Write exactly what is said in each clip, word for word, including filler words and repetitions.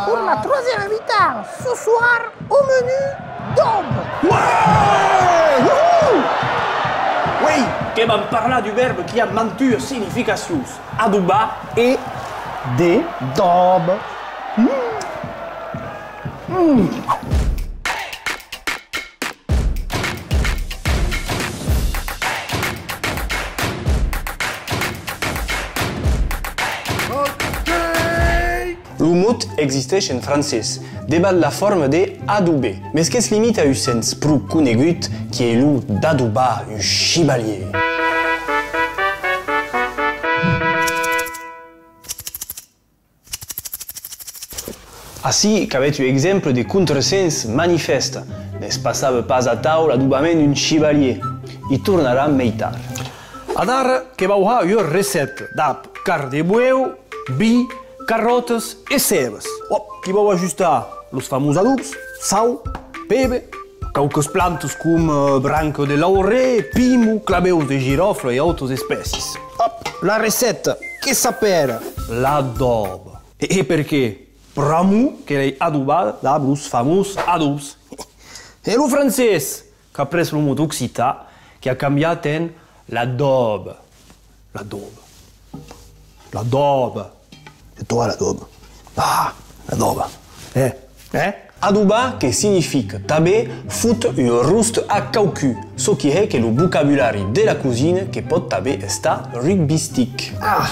Pour la troisième mi-temps, ce soir, au menu, daube. Ouais! Wouhou! Oui, que vam parlar d'un vèrb qui a mantuas significacions, adobar e de daube. Mm. Mm. Lo mot existeish en francés, devath la forma de adouber, mes que's limita a un sens pro conegut, qui ei lo d'adobar un chivalier. Ací qu'avètz un exemple de contrasens manifèste. Ne's passava pas atau l'adobament d'un chivalier. I tornaram mei tard. Adara que vau har ua recèpta dab carn de bueu, vin, carròtas e cebas. Òp, qu'i vau ajustar los famós adobs, sau, pebe, quauques plantas com, eh, branca de laurèr, pimo, clavèus de giròfla e autas espècias. Òp, la recèpta que s'apèra l'adòba. E, e perqué? Pr'amor que l'ei adobada dab los famós adobs. E lo francés qu'a pres lo mot occitan, que a cambiat en l'adòba. L'adòba. L'adòba. C'est toi l'adòba. Ah, l'adòba. Eh, eh? Adobar que significa tanben fot un rost a quauqu'un, çò qui hè que lo vocabulari de la cosina que pòt tanben estar rugbistic. Ah!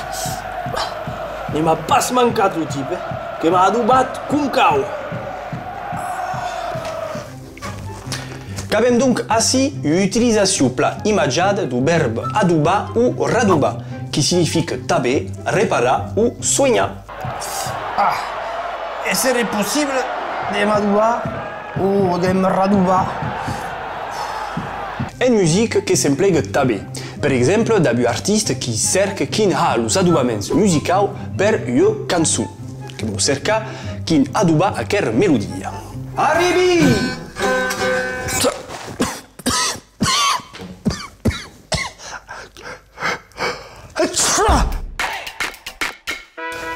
Ne m'a pas mancat lo tipe, eh? Que m'a adobat com cau! Qu'avem donc ací ua utilizacion plan imatjada deu vèrb adobar o radobar, qui significa tanben reparar o suenhar. Ah, e seré possible de m'adobar o de me radobar? En musica que s'emplega tanben, per exemple dab un artista qui cèrca quin har los adobaments musicaus per ua cançon. Que vau cercar quin adobar aquera melodia. Arribi!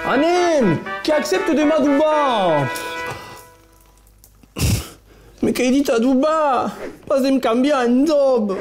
Anem! Que accèpta de m'adobar! Me qu'ei dit adobar, pas de'm cambiar en dòb.